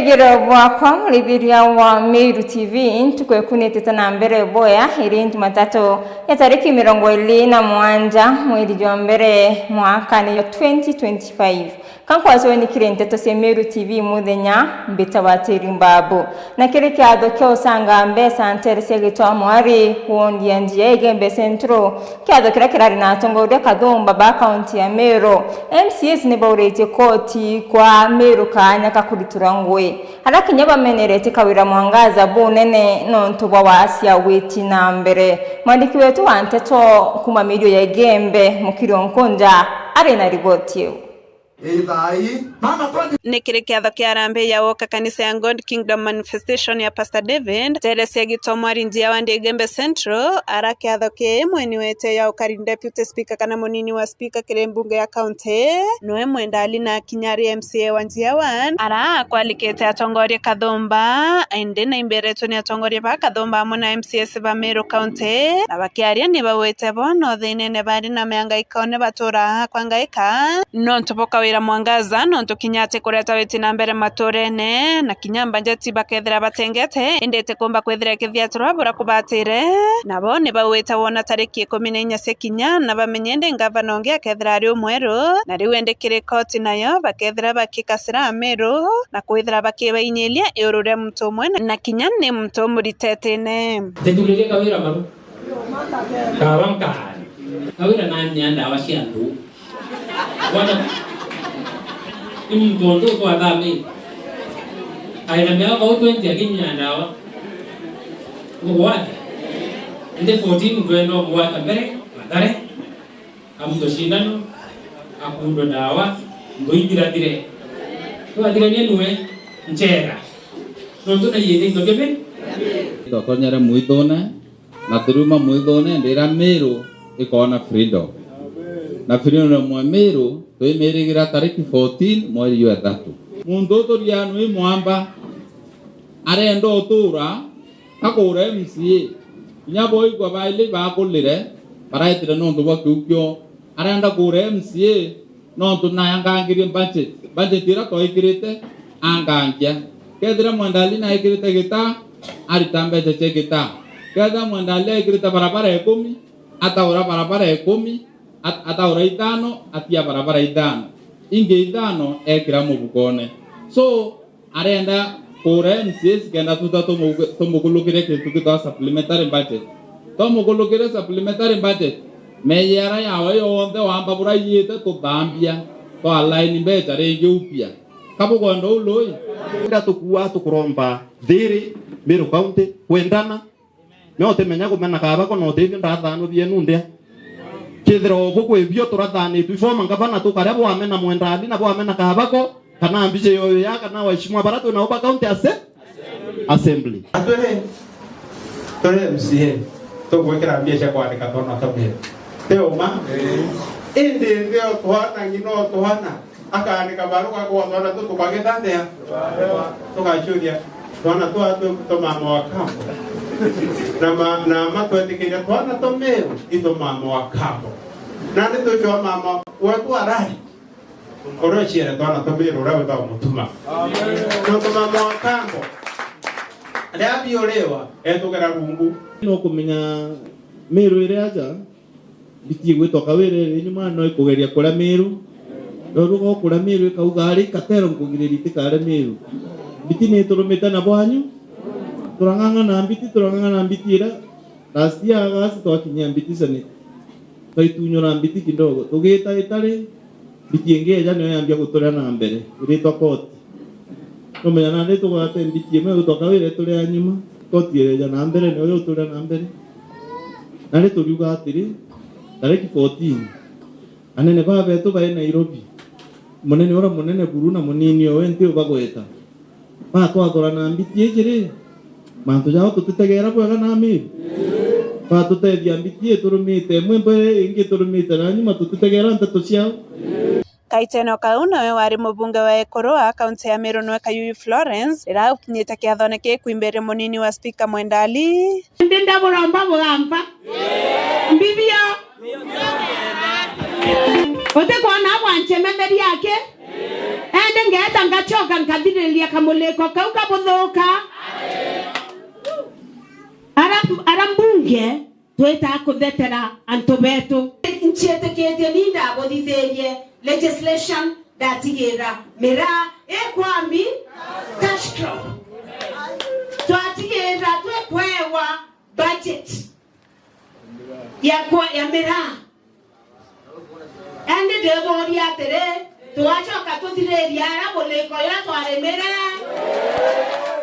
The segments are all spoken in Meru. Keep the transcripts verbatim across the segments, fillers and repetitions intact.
Igiro bwakwa, muribiria wa Meru T V, ntuku ikunitite na mbere boya, iri Njumatatu ya tariki mirongo iri na mugwanja mweri jwa mbere mwakani jwa twenty twenty-five. Ka nkwacwenikire nteto cia Meru T V muthenya, mbita wa Teri Mbabu. Na kiri kiatho kia ucanga mbeca ntere cia Gitwamwari, wondi ya Njia Igembe Central, kiatho kiria kirari na atongoria kathumba ba kaunti ya Meru, M C As ni bauritie koti kwa Meru kaanya ka kuritura ngui, aria kinya bameneretie Kawira Mwangaza bunene nontu bwa wasia witi na mbere. Mwandiki wetu wa nteto kuma mirio ya Igembe, Mukiri Onkunja, ari na riboti iu. Ithai, mama, twende. Ni kiri kiatho kia harambee ya woka kanisa ya God Kingdom Manifestation ya Pastor David, ntere cia Gitwamwari, Njia wa Igembe Central, ara kiatho kii mwini wete ya ukari Deputy Speaker kana munini wa Speaker kiri mbunge ya county, noe Mwenda Ali na kinya ari M C A wa Njia One, ara akwalikite atongoria kathumba, indi na imberetwe ni atongoria ba kathumba amwe na M C As ba Meru County, na bakiaria ni bawite bo no thinene bari na mianga ikaone batura kwa ngaika. Nontu bwa Kawira Mwangaza, nontu kinya ati kureta witi na mbere maturene, na kinya mbajeti bakethira batengete, indi itikumba kwithira ikithiatirwa bura kubatire. Nabo ni bauite wona tariki ikumi na inya cia kinya, na bamenye indi ngavana ungi akethira ari umweru, na riu indi kiri koti nayo bakethira bakikasira Amiru, na kwithira bakibainyiria iuru ria muntu umwe, na, na kinya ni muntu umuritetene. Titulirie Kawira maru. Kaaba nkaari. Kawira nanyia ndawa cia antu. Bwana, ni muntu untu twathamite. Aina miaka kau twenty akinyia ndawa. Ngugwata. Indi fourteen twenda kugwata mbere, Mathare. Amutwe cindano, akundwe ndawa, nthu ithirathire. Twathirania nue, nchera. Nontu na iye ni into bibi. Twatonyere mwithune, na turiuma mwithune, ndira Miru ikoona freedom. Na freedom ya Miru, twimirigira tariki fourteen mweri jwa ithatu. Muntu uturianwe i mwamba, arenda utura, akura M C A. Kinya boigwa baili bakulire, baraetire nontu bwa kiu kio. Arenda kura M C A, nontu naangangirie budget. Budget iria twaikirite, angangia. Kethira Mwenda Ali naikirite gitaa, arita mbeca cia gitaa. Kethira Mwenda Ali aikirite barabara ikumi, ataura barabara ikumi, at-, ataura ithano, atia barabara ithano. Ingi ithano, ekira mufukone. So, arenda kura M C As kenda tuta tumu-, tumukulukire kintu gitwa supplementary budget. Twamukulukire supplementary budget, meyera yawe yonthe wamba buraiite tuthambia, twa align mbeca ringi upya. Kabukwenda uu lui? Ira tukuaa tukuromba thiri, Meru County, kwendana, No utimenya kumena kaaba ko na utithio ndathanwa bienu ndia. Kethira ubu kwi bio turathanitwe i former ngavana tukaria bwamena Mwenda Ali na bwamena kaaba ko, kana mbiche yoyo ya, kana waheshimiwa bara twi nao ba county asse-, assembly. Atwiri, turi M C A, tugwikira mbia cia kwandika twana tumire. Ti uma? Indi nthio twana ng'ina o twana. Akaandika baruga kwa twana tu tukagithanea. Tugacuria twana twa tu twa mama wa kambo. Na ma-, na ma twetikiria twana twa Meru i twa mama wa kambo. Na ni tucwa mama wetu arari. Uria uciere twana twa Meru uria witagwa Mutuma. Nontu mama wa kambo, riria biuriwa, etugera rungu. No kumenya Meru iri aja, Mbiti igwitwa Kawira iri nyuma no ikugeria kuria Miru. Rioruga ukuria Miru ikauga, "Ari Katero nkugiriria itikarie Miru." Mbiti ni iturumite na bwanyu. Turang'ang'ana mbiti, turang'ang'ana mbiti iria last year August twakinyia mbiti Senate. Twaitunyura mbiti kidogo. Tugiita itari, mbiti ingi eja niyo yambia guturia na mbere. Iritwa koti. Numenya nandi tugwate mbiti imwe igwitwa Kawira ituria nyuma. Koti ireja na mbere, niyo ituria na mbere. Nari turiuga atiri, tariki fourteen, anene babetu bai Nairobi, munene uria munene buru na munini owe nti ubagweta, batwathura na mbiti iji ri, mantu jao tutitegeera bwega na Amiru? Batutethia mbiti iturumite imwe mbere, ingi iturumite na nyuma, tutitegeera nteto ciao? Kaitene o kau, nowe wari mubunge wa ekuru wa kaunti ya Meru, nowe Kayuyu Florence, riria ukinyite kiathone kii kwimbiria munini wa spika Mwenda Ali. Ndi ndaburomba bugamba. Mbithio. Utikwona bwanchemetheria aki? Indi ngeeta ngacoka nkathiriria kamuliko kau kabuthuka. Ara, ara mbunge twitaa kuthetera antu betu. Nciitikitie ni ndabuthithirie legislation ndatigira miraa ikwami cash crop. Twatigira twikwewa budget ya kwa, ya miraa. Indi ndibuuria atiri, twacoka tuthiriria ara muliko uria twarimire,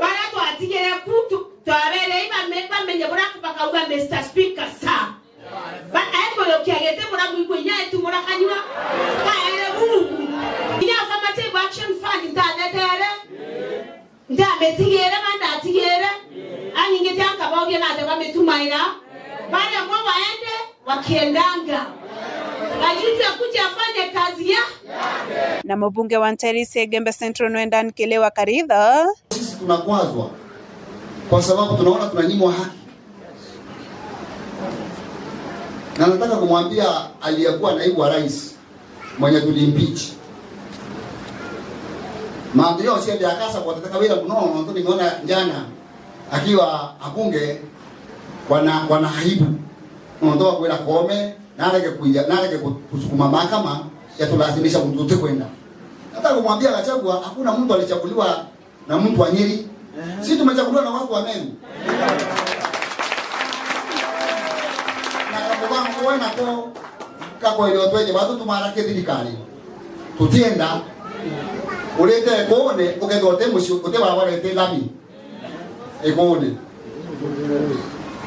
baria twatigire ku tu-, twabeere ibame-, bamenye buria bakauga, Mister Speaker, sir. Ba-, ekuyukia giti buria mwigua inya etumura kanyua, kaere Mungu. Inya affirmative action fund ntathetere. Ndamitigire, ba ndatigire, ani ngitia nkabauria naja bamitumaira, baria mo baende wakiendanga. Ajuti akuje afanye kazi ya. Na mubunge wa Nteere East Igembe Central nwe Dan Kile wa Karitha. Sisi tunakwazwa kwa sababu tunaona tunanyimwa haki. Na nataka kumwambia aliyekuwa naibu wa rais, mwenye tulimpeach. Mantu yao cionthe akasa kuwateteka wira muno, nontu nimeona jana akiwa abunge wana, wana aibu. Nontu wa kwira Koome, narege kuija, narege ku-, kusukuma mahakama ya tulazimisha mtu utikwenda. Nataka kumwambia Gachagua, hakuna mtu alichaguliwa na mtu wa Nyeri. Ehe. Si tumechaguliwa na watu wa Meru. Na kamubango wena ko, kakwenda utweje batu tumara kithirikari. Tutienda urite Ikuune, ukethwa uti mucio, uti wawarete lami. Ikuune.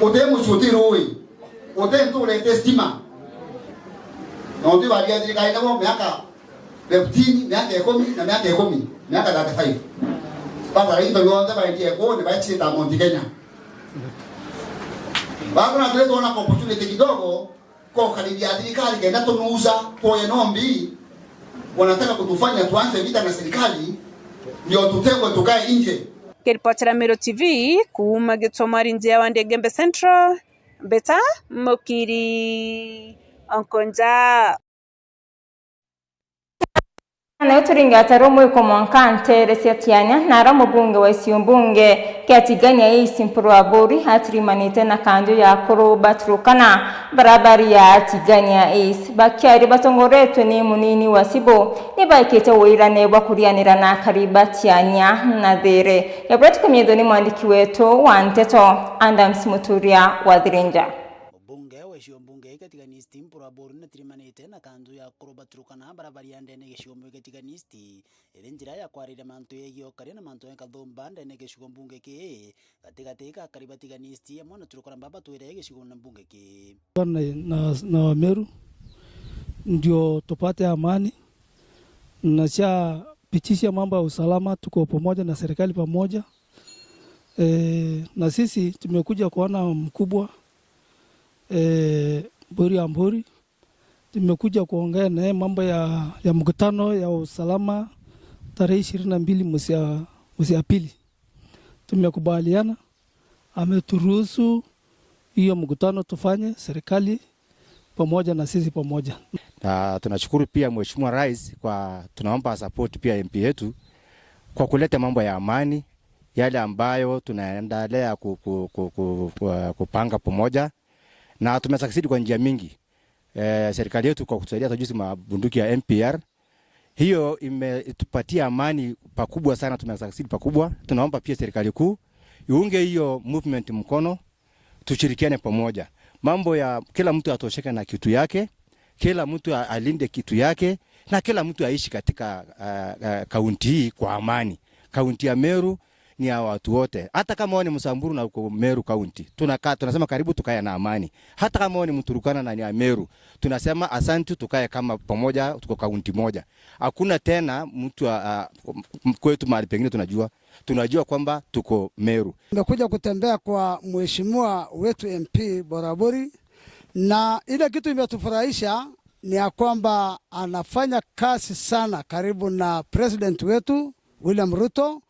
Uti mucio, uti rui. Uti ntu urete stima. Na uti waria thirikari nabo miaka fifteen, miaka ikumi, na miaka ikumi, miaka thirty-five. Baba, into yonthe baendie Ikuune, baechita Mount Kenya. Bado na tuletwa na opportunity kidogo, kwa karibia thirikari kenda tunusa, tuoye nombi, wanataka kutufanya tuanze vita na serikali, ndio tutegwe tukae nje. Kiripotera Meru T V, kuuma Gitomari, nja ya Wandie Igembe Central, Mbeta Mukiri Onkonja. Nayo turingata rumwe kwa mwanka nteere cia Tiania, na ara mubunge wa icio mbunge kia Tigania East Mpuru Aburi atirimanite na kanju ya akuru ba Turkana, barabara ya Tigania East. Bakiari batongoretwe ni munini wa Sibo, ni baikite wirane bwa kurianira na akari ba Tiania na Thiiri. Gabriel Kamyetho ni mwandiki wetu wa nteto, Adams Muturia wa Thirinja. Mubunge wa gicigo mbunge kia Tigania East Mpuru Aburi natirimanite na kanju ya akuru ba Turkana bara baria ndene gicigo mbunge kia Tigania East, iri njira ya kwariria mantu yegii ukaria na mantu ya kathumba ndene gicigo mbunge kii, gatigati ka akari ba Tigania East amwe na Turkana baba batwire gicigo na mbunge kii. Na, na, na Wameru ndio tupate amani, na cia pitisha mambo ya usalama, tuko pamoja na serikali pamoja. E, na sisi tumekuja kuona mkubwa, e, Mburi ya Mburi. Tumekuja kuongea naye mambo ya, ya mkutano ya usalama tarehe ishirini na mbili mwezi ya, mwezi ya pili. Tumekubaliana, ameturuhusu hiyo mkutano tufanye, serikali pamoja na sisi pamoja. Na tunashukuru pia Mheshimiwa Rais kwa, tunaomba support pia M P yetu kwa kuleta mambo ya amani, yale ambayo tunaendelea ku-, ku-, ku-, ku-, ku-, kupanga pamoja, na tumesucceed kwa njia mingi. Eh, serikali yetu kwa kutusaidia hata juzi mabunduki ya M P R, hiyo imetupatia amani pakubwa sana, tumesucceed pakubwa. Tunaomba pia serikali kuu iunge hiyo movement mkono, tushirikiane pamoja. Mambo ya kila mtu atosheke na kitu yake, kila mtu a-, alinde kitu yake, na kila mtu aishi katika, ah, ah, kaunti hii kwa amani. Kaunti ya Meru ni ya watu wote. Hata kama wewe ni Msamburu na uko Meru County, tunakaa, tunasema karibu tukae na amani. Hata kama wewe ni Mturukana na ni ya Meru, tunasema asante, tukae kama pamoja, tuko kaunti moja. Hakuna tena mtu a, a, m-, kwetu mahali pengine tunajua. Tunajua kwamba tuko Meru. Nimekuja kutembea kwa mheshimiwa wetu M P Borabori, na ile kitu imetufurahisha ni ya kwamba anafanya kazi sana karibu na president wetu William Ruto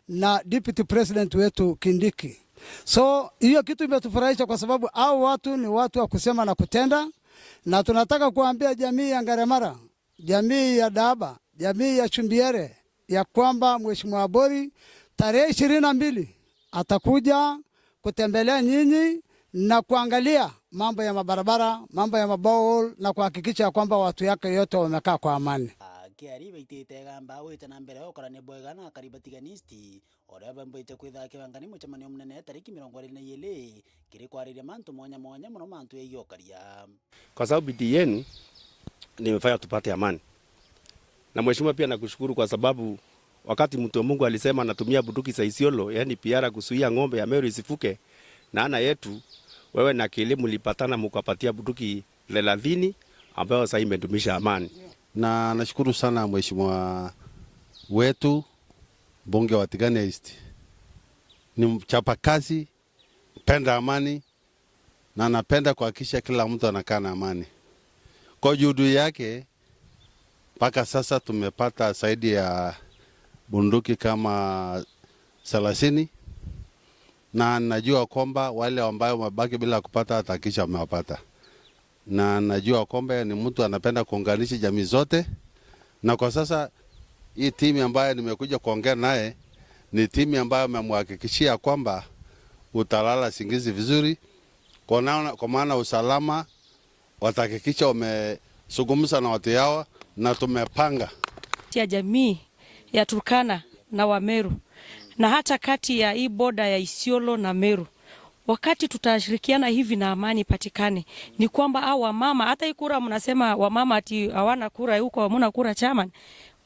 na deputy president wetu Kindiki. So, hiyo kitu imetufurahisha kwa sababu hao watu ni watu wa kusema na kutenda, na tunataka kuambia jamii ya Ngaremara, jamii ya Daba, jamii ya Chumbiere, ya kwamba Mheshimiwa Abori tarehe ishirini na mbili atakuja kutembelea nyinyi na kuangalia mambo ya mabarabara, mambo ya maborehole na kuhakikisha kwamba watu yake yote wamekaa kwa amani. Akiaria baitite igamba gwita na mbere ukarania bwega na akari ba Tigania East, uria bambite kwithira kibangani mucemanio munene tariki mirongo iri na iiri kiri kwariria mantu mwanya mwanya mono mantu yaiyo ukaria. Kwa sababu bidii yenu ndio imefanya tupate amani. Na mheshimiwa, pia nakushukuru kwa sababu wakati mtu wa Mungu alisema anatumia bunduki za Isiolo, yani P R, kuzuia ng'ombe ya Meru isivuke na ana yetu, wewe na Kili mlipatana mkapatia bunduki thelathini ambayo sasa imedumisha amani. Na nashukuru sana mheshimiwa wetu, mbunge wa Tigania East. Ni mchapakazi, mpenda amani, na anapenda kuhakikisha kila mtu anakaa na amani. Kwa juhudi yake, mpaka sasa tumepata zaidi ya bunduki kama thelathini, na najua kwamba wale ambao wamebaki bila kupata, atahakikisha amewapata. Na najua kwamba yeye ni mtu anapenda kuunganisha jamii zote, na kwa sasa hii timu ambayo nimekuja kuongea naye ni timu ambayo amemhakikishia kwamba utalala singizi vizuri, kwa naona, kwa maana usalama watahakikisha wamezungumza na watu yao, na tumepanga. Ya jamii ya Turkana na Wameru, na hata kati ya hii boda ya Isiolo na Meru. Wakati tutashirikiana hivi na amani ipatikane, ni kwamba hao wamama, hata hii kura mnasema wamama ati hawana kura huko, hamuna kura chairman,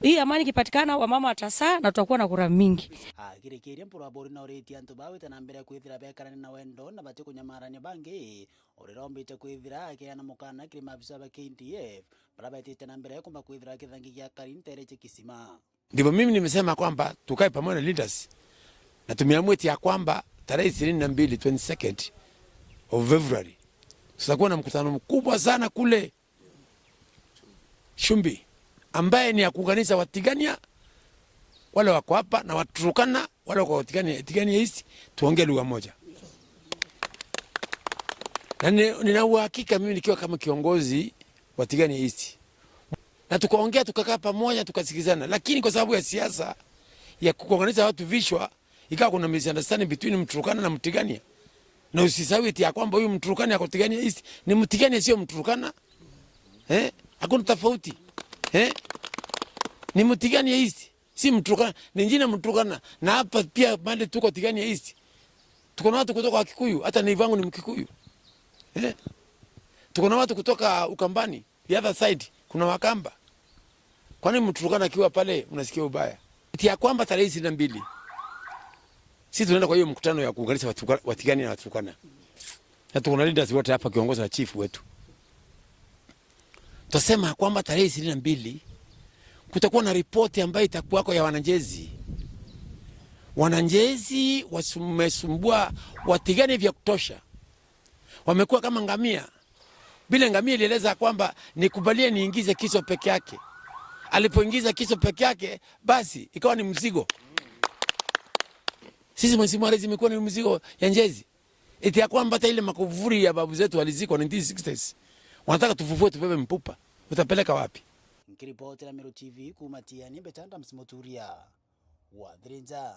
hii amani ikipatikana, wamama watasaa na tutakuwa na kura mingi. Akirikiria Mpuru Abori na uritie antu bawite na mbere kwithira bekarania na wendo na bati kunyamarania bangi, uria urombite kwithira akiana mukana kiri maafisa ba K D F baria betite na mbere kumba kwithira kithangi gia kari ntere cia kisima. Ndivyo mimi nimesema kwamba tukae pamoja na leaders, na tumeamua eti ya kwamba tarehe ishirini na mbili, twenty-second of February, tutakuwa na mkutano mkubwa sana kule Shumbi, ambaye ni ya kuunganisha Watigania wale wako hapa na Waturkana wale wako Tigania, Tigania East, tuongee lugha moja. Na ni-, nina uhakika mimi nikiwa kama kiongozi wa Tigania East, na tukaongea, tukakaa pamoja, tukasikizana, lakini kwa sababu ya siasa ya kuunganisha watu vichwa, ikawa kuna misunderstanding between Mturkana na Mtigania. Na usisahau eti ya kwamba huyu Mturkana ako Tigania East ni Mtigania, sio Mturkana. Eh? Hakuna tofauti. Eh? Ni Mtigania East, si Mturkana. Ni jina Mturkana. Na hapa pia mahali tuko Tigania East, tuko na watu kutoka Kikuyu, hata neighbor wangu ni Mkikuyu. Eh? Tuko na watu kutoka Ukambani, the other side, kuna Wakamba. Kwani Mturkana akiwa pale unasikia ubaya? Eti ya kwamba tarehe ishirini na mbili sisi tunaenda kwa hiyo mkutano ya kuunganisha Watuka-, Watigania na Waturkana. Na tuko na leaders wote hapa, kiongozi na chief wetu. Tutasema kwamba tarehe ishirini na mbili kutakuwa na ripoti ambayo itakuwako ya wanajeshi. Wanajeshi wasumesumbua Watigania vya kutosha. Wamekuwa kama ngamia. Vile ngamia ilieleza kwamba, "Nikubalie niingize kichwa peke yake." Alipoingiza kichwa peke yake, basi ikawa ni mzigo. Sisi, Mheshimiwa Rais, imekuwa ni mzigo ya njezi. Eti ya kwamba hata ile makaburi ya babu zetu walizikwa nineteen sixties, wanataka tufufue tubebe mpupa. Utapeleka wapi? Nkiripotera Meru T V kuuma Tiani, Betanda Msimoturia wa Thirinja.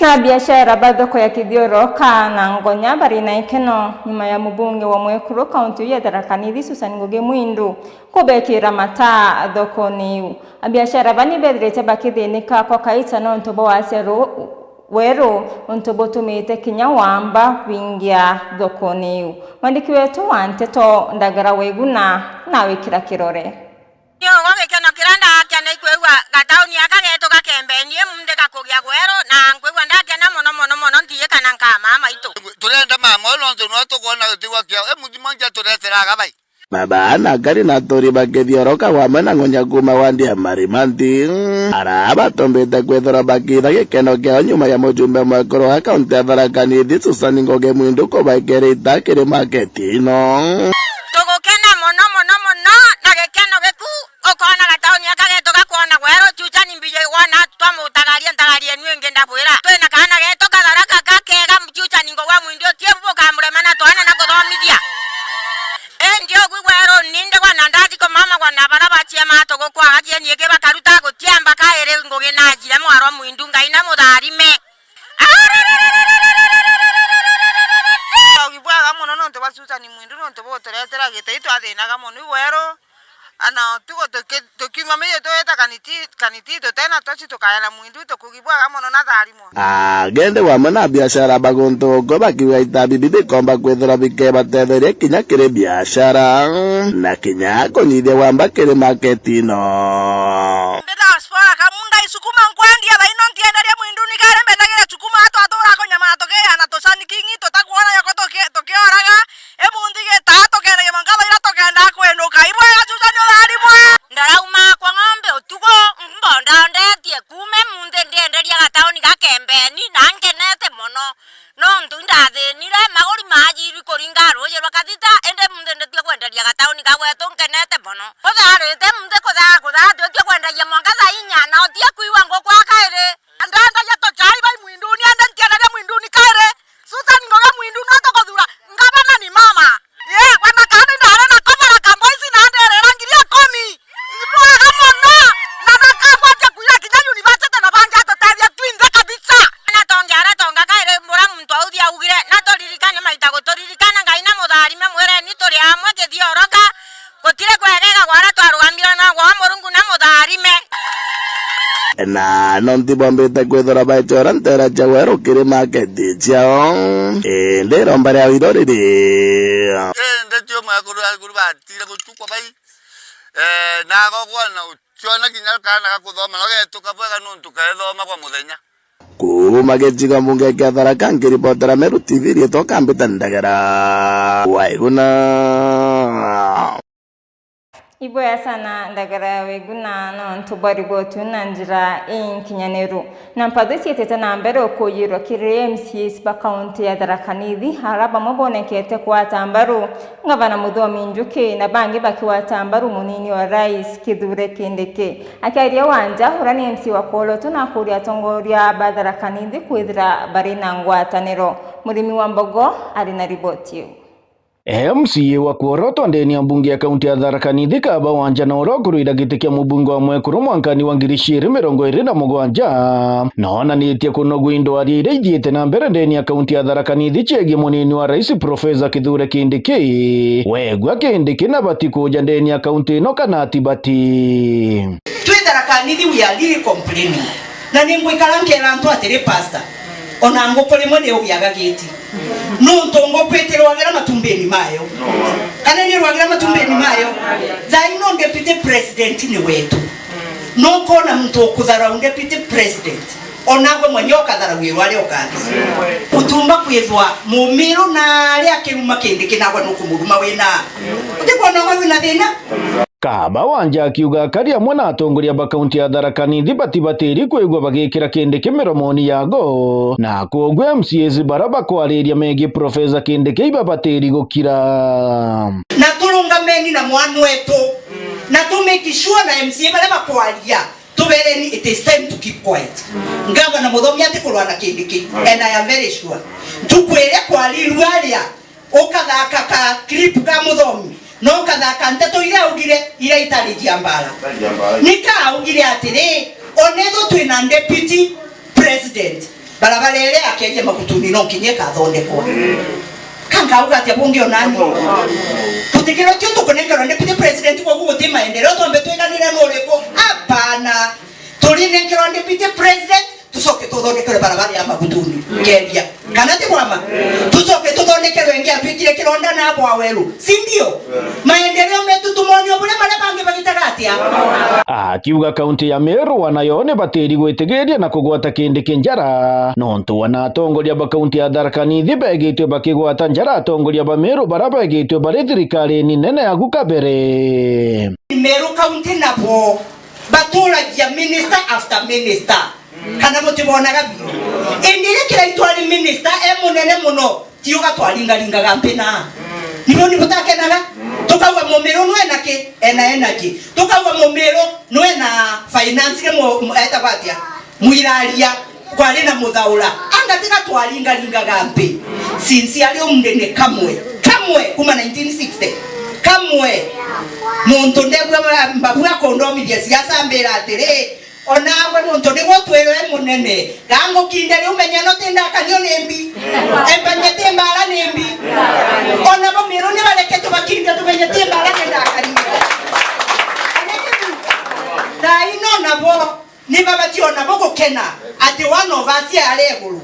Na biashara ba thoko ya Kithioroka na Ngonya bari na ikeno nyuma ya mubunge wa mwekuru kaunti ya Tharaka Nithi Susan Ngugi Mwindu kubekira mataa thokone iu. Abiashara ba ni bethirite bakithinika kwa kaita nontu bwa wasia ru-, weru untu butumite kinya wamba kwingia thokone iu. Mwandiki wetu wa nteto Ndagara Weguna na wikira kirore. Niogo gikeno kiria ndakia ni kwigua gatauni aka getu ga Kembeni imundi gakugia gweru, na nkwigua ndakena mono, mono, mono, ntiji kana nkamaa maitu. Turenda mama uyu nontu nwe tukwona gutigwa kiao, e muthimo nja turetera aga bai. Mabaa na ngari na aturi bakithioroka wamwe na Ngonya kuuma wandi ya Marimanti. Araa batombite kwithirwa bakitha gikeno kiao nyuma ya mujumbe mwekuru wa kaunti ya Tharaka Nithi Susan Ngugi Mwindu kubaikira ita kiri maketi ino. Tugukena mono, mono, mono, na gikeno giku, ukona gatauni aka getu gakwona gweru, chucha ni mbiji wona twamutagaria ntagaria enu ingi ndabwira. Twina kaana getu katharaka gakega, chucha ni ngugwa mwindi utie bukamurema na twana na kuthomithia. Indi ugwi gweru nindi gwa na ndathi kumama gwa na bara bachiema tugukwaga chieni iki bakaruta gutiamba Te mwarwa Mwindu, Ngai na mutharime. Ugi bwega mono nontu bwa Susan Mwindu, nontu buturetera giti, itwathinaga mono i weru. Ana tugo tuki-, tukiuma miji twita kaniti, kaniti tutena toci tukaera Mwindu, tukugi bwega mono na tharimwa. Agende wamwe na biashara ba guntu gukwe bakiuga itabi bibikomba kwithirwa bikebatetheria kinya kiri biashara na kinya kunyithia wamba kiri market ino. Ndi diaspora Kamunda isukuma nkwendia thaino ntienderia Mwindu ni kari mbendagire sukuma atwatura kunyama tukiana tucani kingi tutakwona yoko tuki-, tukioraga. Imunthi gitaa tukendagia mwanka thaira tukendaa kwinuka. Ibwega Susan utharimwe. Ndarauma kwa ng'ombe utugo, mbonda ndetie kuuma imunthi ndienderia gatauni ga Kembeni na nkenete mono. Nontu indathinire, maguri maajirwi kuringa ruuji rwa Kathita, indi imunthi nditie kwenderia gatauni ga gwetu nkenete mono. Kuthaarite imunthi kuthaa, kuthaa tuitie kwendagia mwanka thaa inya, na utie kwigua ngukwa kairi. Ndendagia tuchai bai Mwinduni, ende ntiendagia Mwinduni kairi. Susan Ngugi Mwindu no tukuthura ngavana ni mama. Ye, wana kani ndare na kobora kamboici na nderera ngiri ikumi. Ibwega mono. Na nakagwatia kuira kinya university na bangi atutethia twinthe kabisa. Na tonge ara tonga kairi mbura muntu authi augire, na turirikane maita guturirikana Ngai na mutharime mwireni turi amwe kithioroka. Gutiri kwegega gwara twarugamire na gwa Murungu na mutharime. Na nonti bombite kwithirwa baite ura ntera cia weru kiri maketi ciao, indi iromba ria wiro riri. Indi ti umwe akuru akuru batire gutukwa bai. Eh, na gogwa na uciona kinya kana ga kuthoma, no getuka bwega nontu kethoma kwa muthenya. Kuuma gicigo mbunge kia Tharaka, nkiribotera Meru T V, riitwa Kambita Ndagera Waiguna. Ibwega sana Ndagera Waiguna nontu bwa riboti na njira inkinyaniru. Na mpatho iciitite na mbere ukuyirwa kiri M C As ba kaunti ya Tharaka Nithi, ara bamwe bonekete kwata mbaru Ngavana Muthomi Njuki, na bangi bakiwata mbaru munini wa rais Kithure Kindiki. Akiaria Wanja, uria ni M C wa Kwolotu, na akuria atongoria ba Tharaka Nithi kwithira bari na ngwataniro. Murimi wa Mbogo ari na riboti iu. M C A wa Kworoto ndeni ya mbunge ya kaunti ya Tharaka Nithi Kaba Wanja na uria ukurwira giti kia mubunge wa mwekuru mwankani wa ngiri ciiri mirongo iri na mugwanja, noonanitie kunogua indwaria iria ithiite na mbere ndeni ya kaunti ya Tharaka Nithi ciegie munini wa rais Profesa Kithure Kindiki. Wegua Kindiki na bati kuja ndeni ya kaunti ino kana ati bati. Twi Tharaka Nithi, we are really complaining. Na ni ngwikara nkeera antu atiri, Pastor, ona nguku rimwe ni ugiaga giti. Nuntu nguku itirwagira matumbini mayo. Kana ni irwagira matumbini mayo? Thaa ino deputy president ni wetu. No kona muntu ukutharau deputy president. Onagwe mwenye ukatharauirwa aria ukathiria. Utumba kwithwa mumiru na aria akiruma Kindiki nagwe nukumuruma wina. Utikwona gwe wina thina? Kaba Wanja akiuga akari amwe na atongoria ba kaunti ya Tharaka Nithi batibatiri kwigua bagikira Kindiki miromoni yago, na kwoguo M C As bara bakwariria megie Profesa Kindiki ibabatiri gukira. Na turungameni na mwana wetu, na tu make sure na M C A baria bakwaria, tubereni it is time to keep quiet. Ngavana Muthomi atikurwa na Kindiki, and I am very sure ntuku iria kwarirua aria, ukathaka ka clip ka Muthomi, na ukathaka nteto iria augire iria itari cia mbara. Itari cia mbara. Nika augire atiri, onethwo twina deputy president, barabara iria akeria Magutuni no nkinya ikathondekwa. Ka nkauga atia bungi onani? Tutikirwe tio tukunengerwa deputy president, koguo guti maendeleo twambe twiganire nuriku? Hapana. Turinengerwa deputy president, tucoke tuthondekerwe barabara ya Magutuni, Ngeria. Kana ti bwama? Tucoke tuthondekerwe ingi atwikire kironda na abwa weru. Si ndio? Maendeleo metu tumonio buria maria bangi bagitaga atia? Akiuga kaunti ya Meru wanayo ni batiri gwitigiria na kugwata Kindiki njara, nontu wana atongoria ba kaunti ya Tharaka Nithi begitwe bakigwata njara atongoria ba Meru bara begitwe bari thirikarine nene ya gu kabere. Meru kaunti nabo baturagia minister after minister. Kana butibonaga biu? Indi riria Kiraitu ari minister e munene muno, ti uga twaringaringaga mpi na? Nibo ni butakenaga? Tukauga Mumiru nwe na ki? Ena energy. Tukauga Mumiru nwe na finance, ke mu-, mu-, etagwa atia? Mwiraria. Kwari na Muthaura. Anga tiga twaringaringaga mpi? Since ari umri ni kamwe. Kamwe kuma nineteen sixty. Kamwe. Muntu ndegua mbabu akondomithia siasa ambira atiri, Onawe nontu nigwe utwirwe munene, gangukinde riu, menya no ti ndakanio ni mbi. Emba menya ti mbara ni mbi. Ona bo Miru ni bareke tubakinde tumenye ti mbara ni ndakanio. Thaa ino nabo ni babati ona bo gukena ati one of us ari iguru.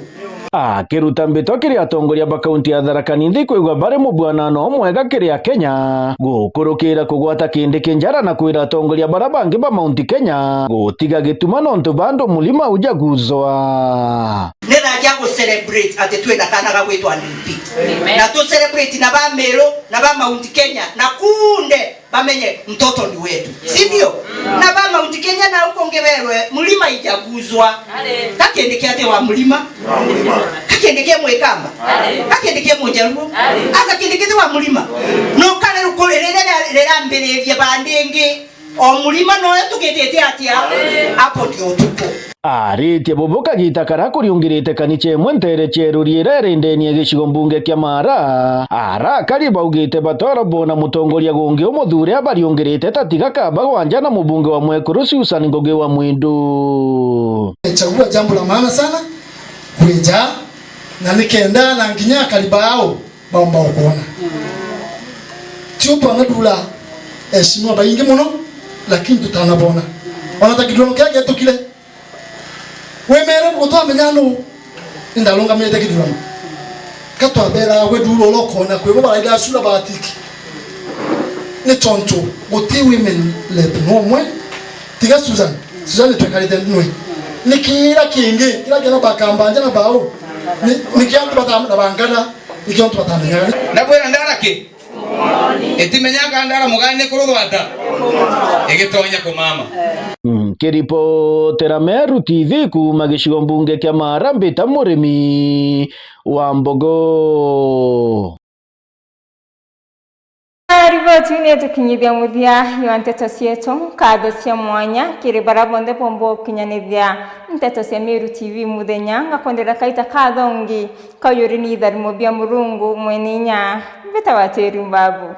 Akiruta mbitwa kiri atongoria ba kaunti ya Tharaka Nithi kwigua bari mubwanano mwega kiri Akenya, gukurukira kugwata Kindiki njara na kwira atongoria bara bangi ba Mount Kenya gutiga gituma nontu ba andu mulima ujaguzwa. Ni thaa cia gu celebrate ati twina kana ga gwitwa D P. Amen. Na tu celebrate na ba Meru, na ba Mount Kenya, na kunde bamenye mtoto ni wetu, si ndio? Na ba Mount Kenya na huko Ngeberwe, mlima ijaguzwa. Kakindiki ati wa mlima. Kakindiki e Mwikamba. Kakindiki e Mujaluo. Kakindiki ti wa mlima. No kare rukuri riria rirambiririe bandingi, o mlima noyo tugitite atia? Hapo ndio tuko. Aritie bubu kagita karia kuriungirite kanicha imwe ntere cia Iruri iria iri ndene ya gicigo mbunge kia Maara, ara akari baugite batwara bona mutongoria gungi umuthure abariungirite ta tiga kaba gwanja na mubunge wa mwekuru Susan Ngugi wa Mwindu. Chagua jambo la maana sana kueja, na nikenda na nginya akari bao baomba kuona. Tio twanadula eheshimiwa baingi muno, lakini tutanabona. Ona ta kithurano kia getukire, wemere gutwamenya nu, nindarungamite kithurano. Katwabera gwe nduru urokona kwi bo baraida sura batiki. Ni tontu guti women rep no umwe, tiga Susan. Susan twekarite nwe. Ni kira kingi, kira kira bakambanja na bao. Ni, ni kia antu batamenya bangana, ni kia antu batamenyaga. Ndabwira ndara ki? Itimenyaga ndara mugani kuruthwata. Igitonya kumama. Nkiripotera Meru T V kuuma gicigo mbunge kia Maara, mbita Murimi wa Mbogo. Riboti iu nitukinyithia muthia jwa nteto cietu. Nkatho cia mwanya kiri baria bonthe bomba gukinyanithia nteto cia Meru T V muthenya. Ngakondera kaita kathongi kauyuri ni itharimo bia Murungu mwene inya. Mbitawa Teri Mbabu.